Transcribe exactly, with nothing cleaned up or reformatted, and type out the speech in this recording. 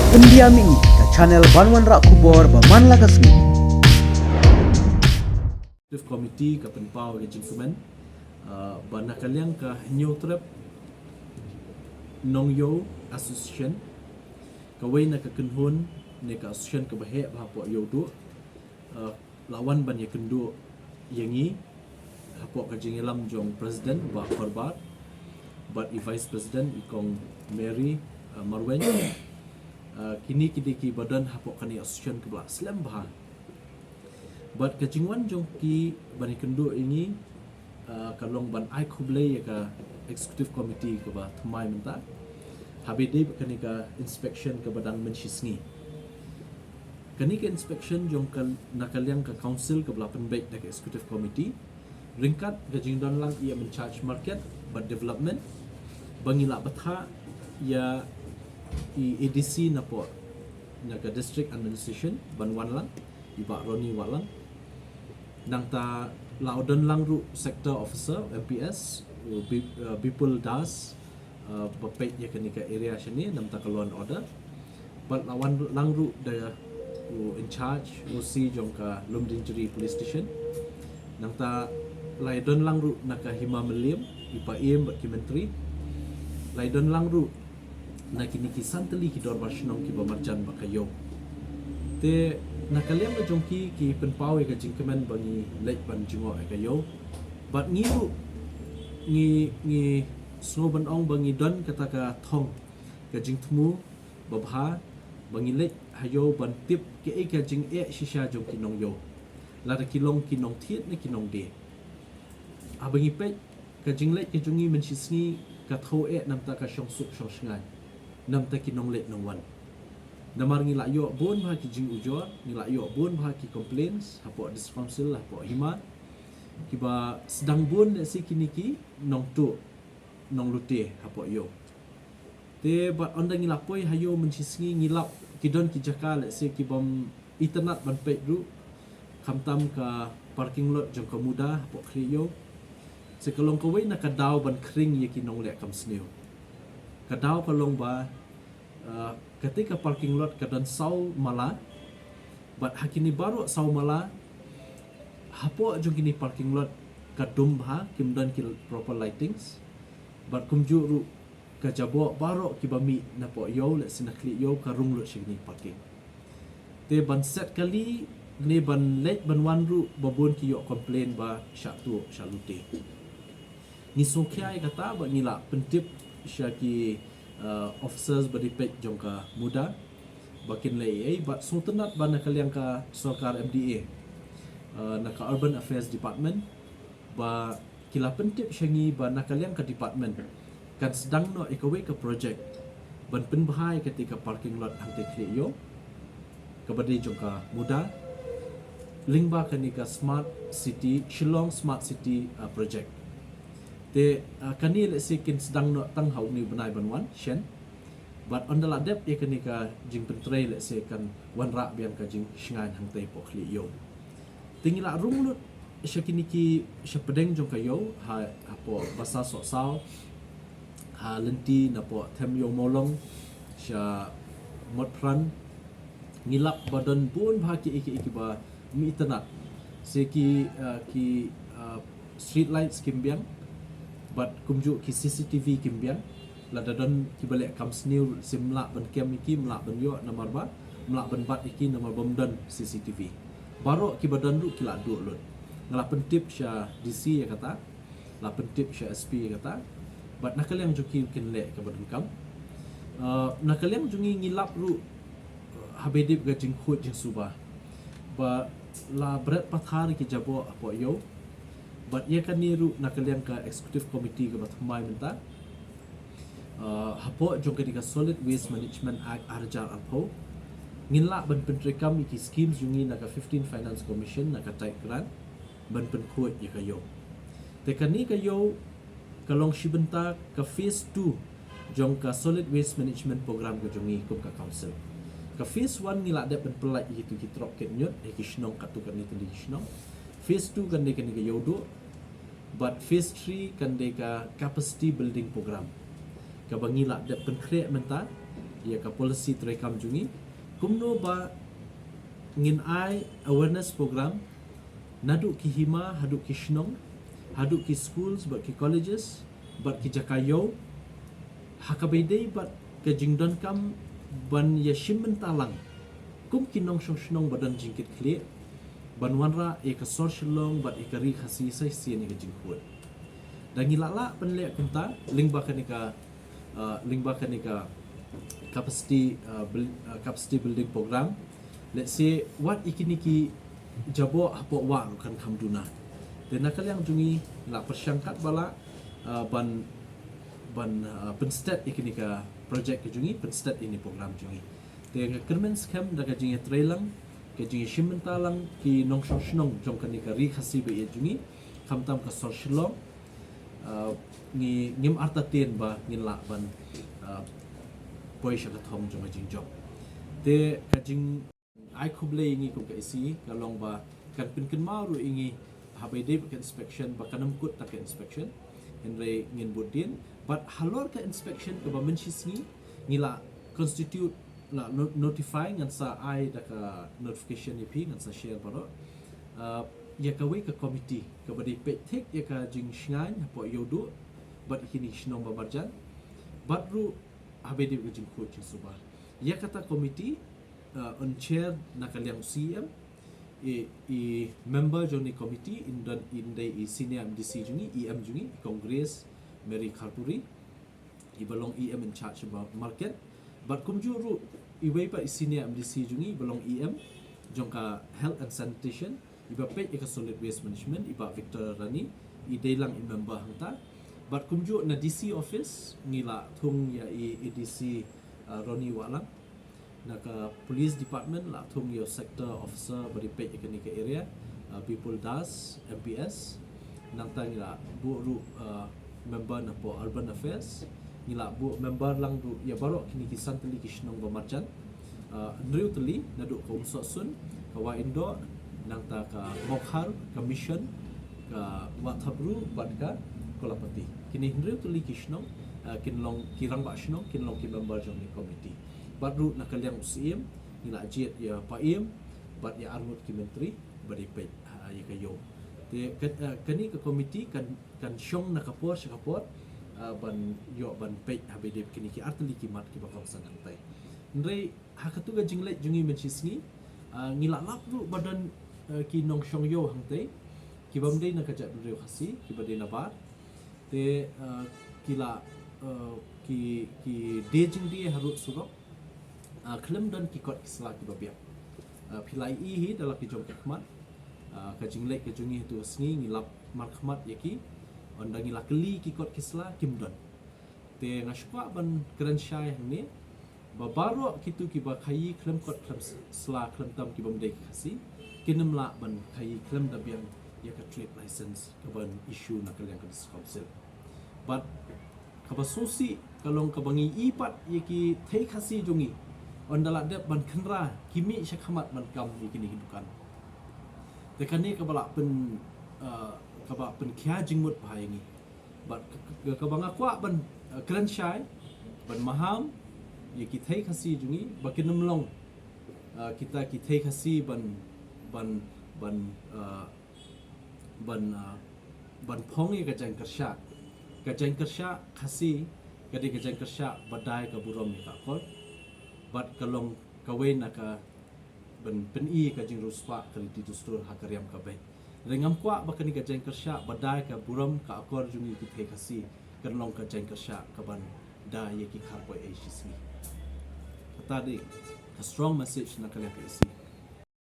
Pyndiam ïa ngi ka channel ban wanrah khubor ba man la ka sngi. Executive Committee ka pynpaw ka jingkmen, uh, ba na ka liang ka Hynñiewtrep Nongïew Association, kawei na ka kynhun ne ka association kaba heh bha hapoh Ïewduh, uh, la wan ban ïakynduh ïa ngi hapoh ka jingïalam jong President Bah Pyrbar bad i Vice President i Kong Mary, uh, Marwein. Uh, kine ki dei kiba don hapoh kane association kaba la slem bha. Bad ka jingwan jong ki ban ïakynduh ïa ngi, uh, ka long ban ai khublei ïa ka Executive Committee kaba thymmai mynta, haba ïadei bad kane ka inspection kaba dang mynshisngi. Kane ka inspection jong ka, na ka liang ka Council kaba la pynbeit da ka Executive Committee ryngkat ka jingdon lang ïa i in charge Market bad Development, ba ngi la bthah ïa i A D C napoh na ka District Administration ban wan lang, i Bah Ronnie Wahlang. Nangta la u don lang ruh Sector Officer, M P S, u Bi-, uh, Bipul Das, uh, ba peit ïa kane ka area shane namar ka law and order. Bad la wan lang ruh da u in charge, O C jong ka Lumdiengjri Police Station. Nangta la ïadon lang ruh na ka Hima Mylliem, i Bah Ïew bad ki Myntri. La ïadon lang ruh na kine ki san tylli ki dorbar shnong kiba marjan bad ka Ïew. Te na ka liang ka jong ki, ki pynpaw ïa ka jingkmen ba ngi leit ban jngoh ïa ka Ïew. Bad ngi ruh ngi, ngi sngew ban ong ba ngi don kata ka thong, ka jingthmu babha ba ngi leit ha Ïew ban tip kaei ka jingeh shisha jong ki nong Ïew, lada ki long ki nongthied ne ki nongdie. Haba ngi peit ka jingleit ka jong ngi mynshisngi ka thew eh namar ka shongsuk shongshngaiñ, namar ki nongleit nongwan. Namar ngi la ïoh bun bha ki jingujor, ngi la ïoh bun bha ki complaints hapoh District Council, hapoh Hima, kiba sdang bun lehse kine ki nongtuh nonglute hapoh Ïew. Te bad ynda ngi la poi ha Ïew mynshisngi ngi lap ki don ki jaka lehse kibym itynnad ban peit ruh, khamtam ka parking lot jong ka MUDA hapoh Khlieh Ïew. Te ka long kawei na ka daw ban khring ïa ki nongleh kam sniew. Ka daw ka long ba, uh, kata ka parking lot ka don saw mala, bad ha kine baroh saw mala, hapoh jong kine parking lot ka dum bha, kim don ki proper lightings, bad kumjuh ruh ka jaboh baroh kiba mih napoh Ïew lehse na Khlieh Ïew ka rung lut sha kine parking. Te ban set kali ne ban leit ban wan ruh ba bun ki ïoh complain ba shah tuh shah lute. Ngi sngewkhia ïa kata bad ngi la pyntip sha ki, uh, officers ba dei peit jong ka MUDA ba kin leh ei ei, bad sngewtynnad ba na ka liang ka sorkar M D A, uh, na ka Urban Affairs Department, ba ki la pyntip sha ngi ba na ka liang ka department kan sdang noh ïa kawei ka project ban pynbha ïa kata ka parking lot hangtei Khlieh Ïew, kaba dei jong ka MUDA, lyngba kane ka Smart City, Shillong Smart City, uh, Project. Te, uh, kane lehse kin sdang noh tang ha une u bnai ban wan shen. Bad ynda la dep ïa kane ka jingpyntrei lehse kan wanrah biang ka jingshngaiñ hangtei hapoh Khlieh Ïew. Te ngi la rung lut sha kine ki, sha pdeng jong ka Ïew, ha, hapoh Basa Sohsaw, ha lynti napoh Them Ïew Mawlong sha Motphran. Ngi lap ba don bun bha kiei kiei kiba ym itynnad. Lehse ki, uh, ki, uh, street lights kim biang, bad kumjuh ki C C T V kim biang. Lada don kiba leh kam sniew, lehse ym lah ban kem ïa ki, ym lah ban ïoh namar ba, ym lah ban bat ïa ki namar ba ym don C C T V. Baroh kiba don ruh ki la duh lut. Nga la pyntip sha D C ïa kata, la pyntip sha S P ïa kata, bad na ka liang jong ki kin leh kaba donkam. Uh, na ka liang jong ngi ngi lap ruh, uh, haba ïadei bad ka jingkhuid jingsuba, ba la bret pathar ki jaboh hapoh Ïew. Bad ïa kane ruh na ka liang ka Executive Committee kaba thymmai mynta, uh, hapoh jong kane ka Solid Waste Management Act ar hajar arphew, ngin lah ban pyntreikam ïa ki schemes jong ngi na ka fifteen Finance Commission, na ka tight grant, ban pynkhuid ïa ka Ïew. Te kane ka Ïew ka long shi bynta ka phase two jong ka Solid Waste Management Program ka jong ngi kum ka Council. Ka phase one ngi la dep ban pyllait ïa kito ki trok kit ñiut, ïa ki shnong katto katne tylli ki shnong. Phase two kan dei kane ka Ïewduh. Bad phase three kan dei ka Capacity Building Program, kaba ngi la dep pynkhreh mynta, ïa ka policy treikam jong ngi, kumno ba ngin ai awareness program naduh ki hima haduh ki shnong, haduh ki schools bad ki colleges bad ki jaka ïew, ha kaba ïadei bad ka jingdonkam ban ïashim bynta lang kum ki nongshong shnong ba don jingkitkhlieh ban wanrah ïa ka sor Shillong bad ïa ka Ri Khasi sa shisien ïa ka jingkhuid. Da ngi lah lah ban leh kumta lyngba kane ka, uh, lyngba kane ka capacity, uh, buil-, uh, capacity building program. Let's say wat ïa kine ki jaboh hapoh wah ruh kan kham duna. Te na ka liang jong ngi lah pyrshang katba lah, uh, ban, ban, uh, pynstet ïa kine ka project ka jong ngi, pynstet ïa kine program jong ngi. Te nga kyrmen skhem da ka jingïatreilang, ka jingïashim bynta lang ki nongshong shnong jong kane ka Ri Khasi ba ïeit jong ngi, khamtam ka sor Shillong, uh, ngi, ngim artatien ba ngin lah ban, uh, poi sha ka thong jong ka jingjop. Te ka jingai khublei ïa ngi kum ka E C ka long ba kan pynkynmaw ruh ïa ngi haba ïadei bad ka inspection ba kan ym kut tang ka inspection. Hynrei ngin bud dien bad halor ka inspection kaba mynshi sngi ngi lah constitute, lah no-, notify, ngan sa ai da ka notification ïa phi, ngan sa share baroh. Uh, ïa kawei ka committee kaba dei peit thik ïa ka jingshngaiñ hapoh ïewduh bad ïa kine ki shnong ba marjan bad ruh haba ïadei bad ka jingkhuid jingsuba. Ïa kata committee, uh, yn chair na ka liang C E M, i, i member jong kane ka committee in don, in dei i senior M D C jong ngi, E M jong ngi, i Kong Grace Mary Kharpuri, iba long E M in charge ba market. Bad kumjuh ruh iwei pat i senior M D C jong ngi iba long E M jong ka health and sanitation, iba peit ïa ka solid waste management, i Bah Victor Rani, i dei lang i member hangta. Bad kumjuh na D C office ngi lah thung ïa i A D C, uh, Ronnie Wahlang. Na ka police department lah thung ïa u sector officer ba dei peit ïa kane ka area, uh, Bipul Das, M P S. Nangta ngi lah buh ruh, uh, member napoh urban affairs. Ngi lah buh member lang ruh ïa baroh kine ki san tylli ki shnong ba marjan. Uh, hynriew tylli naduh ka Umsohsun, ka Wahyndoh, nangta ka Mawkhar, ka Mission, ka Wahthapru bad ka Kolapati. Kine hynriew tylli ki shnong, uh, kin long ki rangbah shnong, kin long ki member jong kane ka committee. Bad ruh na ka liang u Syiem ngi lah jied ïa Paiem bad ïa arngut ki myntri ba dei peit, uh, ïa ka ïew. Te ka, uh, kane ka committee kan, kan shong na ka por sha ka por, uh, ban ïoh ban peit haba ïadei bad kine ki artylli ki mat kiba kongsan hangtai. Hynrei ha katu ka jingleit jong ngi mynshi sngi, uh, ngi lah lap ruh ba don, uh, ki nongshong ïew hangtai kiba ym dei na ka jaitbynriew Khasi, kiba dei na bar. Te, uh, ki lah, uh, ki, ki die jingdie harud surok, uh, khlem don ki kot ki sla kiba biang. Uh, phi lah ïohi hi da la ki jong ki khmat, uh, ka jingleit ka jong ngi hatu ka sngi ngi lap markhmat ïa ki. Ynda ngi la kylli ki kot ki sla kim don. Te nga sngewkwah ban kren shai hangne ba baroh kitu kiba khaïi khlem kot khlem s-, sla khlem tam kiba ym dei ki Khasi kin ym lah ban khaïi khlem da biang ïa ka trade license kaban issue na ka liang ka District Council. Bad kaba sngewsih ka long kaba ngi ïohi pat ïa ki thei Khasi jong ngi ynda la dep ban khynra ki mih sha khmat ban kam ïa kine ki dukan. Te kane kaba lah pyn, uh, kaba pynkhia jingmut bha ïa ngi. Bad ka, ka, kaba nga kwah ban, uh, kren shai ban maham ïa ki thei Khasi jong ngi ba kin ym long, uh, kita ki thei Khasi ban, ban, ban, uh, ban, uh, ban phong ïa ka jaiñkyrshah. Ka jaiñkyrshah Khasi ka dei ka jaiñkyrshah ba dei ka burom ïa ka akor bad ka long kawei na ka ban pyni ka jingriewspah ka riti dustur ha ka riam ka beit. Hynrei ngam kwah ba kane ka jaiñkyrshah ba dei ka burom ka akor jong ngi ki thei Khasi kan long ka jaiñkyrshah kaban da ïa ki khar poi ei shi sngi. Kata dei ka strong message na ka liang ka E C.